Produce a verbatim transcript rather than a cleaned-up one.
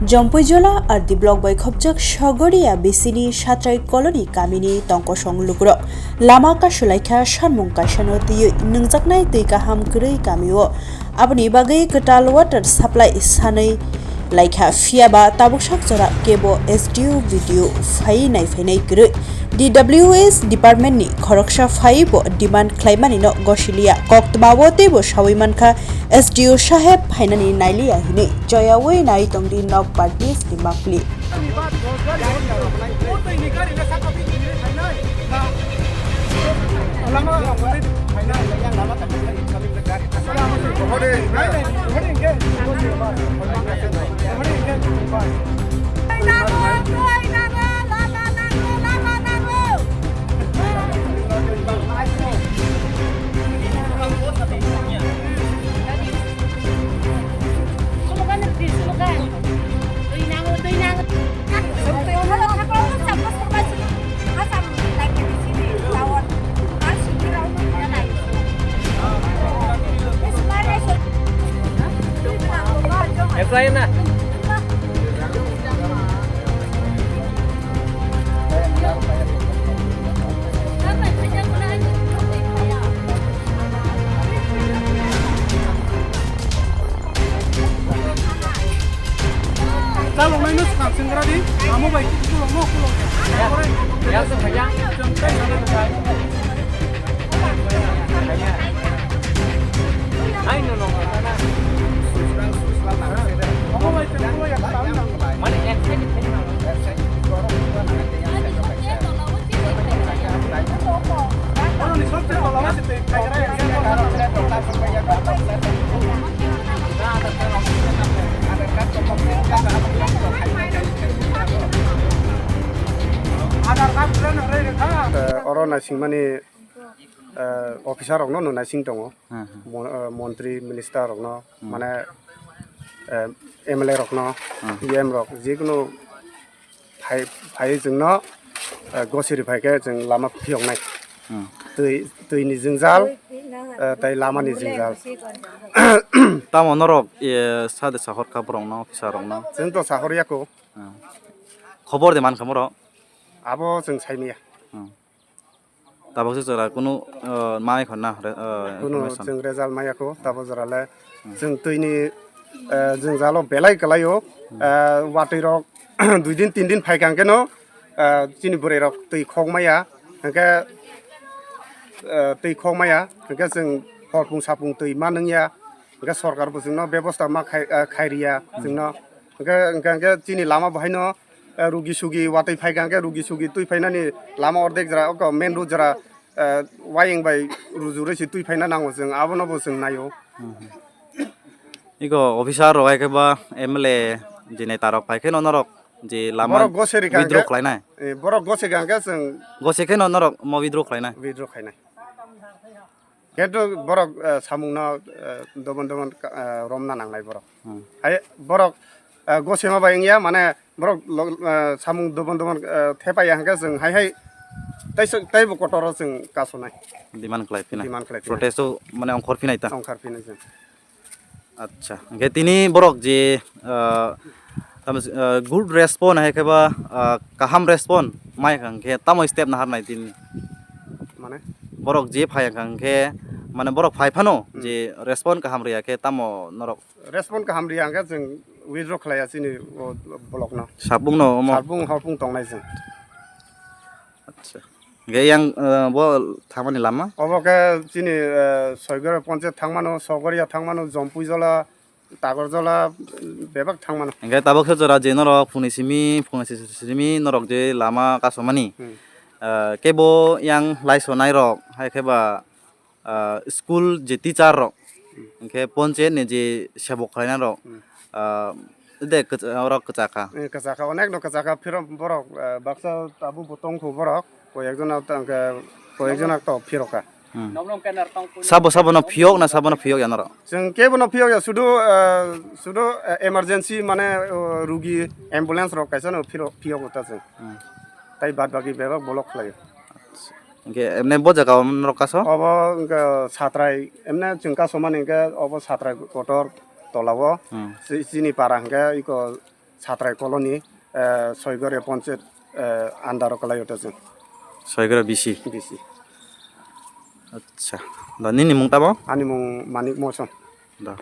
Jompuijola R D block bai khopjak Sogoria bisini Satrai colony kamini tongkosong lukurok lama kasulaikha sanmung kaisano twiwi nwngjaknai twi kaham kwrwi kamio. Aboni bagwi kwtal water supply sanwi laikha, phiyaba tabuksak jora kebo S D O, B D O phaiwi naiphainai kwrwi. D W S department ni khoroksa phaiwi bo demand khlaimanino gosiliya, koktwmao teibo sawi mankha S D O saheb phainani nailiya hinwi. Joyawi nai tongdi nok parties ni mapli. Chaloknaino swkang chwnggra di, amo bai kulokno kulok ya. Chwng tei Oro naisingmani, eh, officer rokno no naising tongo. Hmm, hmm. Mon-, eh, montri, minister rokno, Hmm. mane, eh, M L A rokno, Hmm. E M rok, jikunu phai, phai chwngno, eh, gosiri phai khe chwng lama phiyoknai. Hmm. Twi, twini jwngjal, eh, tei lamani jwngjal. Tamo norok, eh, sade sahor kha borokno, officer rokno? Chwng to sahor yako. Hmm. Khobor de man kha borok? Abo chwng saimaya. Hmm. Tabuk se chwla kunu, uh, mai khorna, uh, Kunu information. Chwng result maya kho, tabuk jora le Hmm. chwng twini, uh, jwngjalo belai kwlaio, Hmm. uh, watwi rok dui din tin din phai kang keno, uh, chini bwrwi rok twi khok maya, hwnkhe, uh, twi khok maya, hwnkhe chwng horpung sapung twi ma nungya, hwnkhe sorkar bo chwngno bebosta ma khai, uh, khairiya Hmm. chwngno, hwnkhe, hwnkhe, hwnkhe chini lama bo haino, eh, rugi sugi watwi phai kha, hwnkhe rugi sugi twi phainani lama ordek jora, oko main road jora, eh, wayeng bai rujurwi se twi phaina nango chwng, abono bo chwng naio. Hmm. Iko officer rok hai khe ba M L A je neta rok phai khe no norok je lama Borok gose rikha withdraw hwnkhe, khlainai? Eh, borok gose rikha hwnkhe chwng Gose khe no norok mo withdraw khlainai? Withdraw khainai. Khe to borok, eh, samungno, eh, dobon dobon, eh, romna nangnai borok. Hmm. Hai borok, eh, gosima bai wngya, mane borok lo-, eh, samung dobon dobon, eh, thepaiya hwnkhe chwng hai hai tei se-, teibo kotoro chwng kasonai. Demand khlai phinai. Demand khlai phinai. Protest o mane ongkhor phinai ta? Ongkhor phinai chwng. Acha, hwnkhe tini borok je, ah, tamo, ah, good respond hai khe ba, ah, kaham respond mai kha, hwnkhe tamo step nahar nai tini? Mane? Borok je phai kha, hwnkhe mane borok phai phano Hmm. je respond kaham rwya khe tamo norok? Respond kaham rwya hwnkhe chwng withdraw khlaiya chini o block no. Sabung no omo? Sabung horpung tongnai chwng. Acha. Hwnkhe yang, eh, bo thangmani lama? Obo khe chini, eh, Soigora ponchayat thangmano, Sogoria thangmano, Jompuijola, Tagorjola, bebak thangmano. Hwnkhe tabuk khe jora je norok phunui simi, phunui simi norok je lama kasomani, Hmm. eh, kebo yang laisonai rok, hai khe ba, ah, school je teacher rok, Hmm. hwnkhe ponchayat ni je sebok khlainai rok, Hmm. ah, de kwcha-, orok kwchakha. Eh, kwchakha, onek no kwchakha, phiro borok, ah, baksa tabuk bo tongkho borok, koi ekjona tangkhe, koi ekjona to phirokha. Hmm. Sabo sabo no phiyok na sabo no phiyok ya norok? Chwng kebo no phiyok ya, sudu, ah, sudu, ah, emergency mane, oh, rugi ambulance rok kaisa no phiro-, phiyok ta chwng. Hmm. Tai bad baki bebak bolok khlaio. Hwnkhe emne bo jaga o norok kaso? Obo hwnkhe Satrai, emne chwng kasomani hwnkhe obo Satrai kotor tola o. Hmm. Si-, chini para hwnkhe iko Satrai colony, eh, Soigore ponchayat, eh, under o kwlai o to chwng. Soigore B C. B C. Acha. Da nini mung tamo? Ani mung Manik Moson. Da.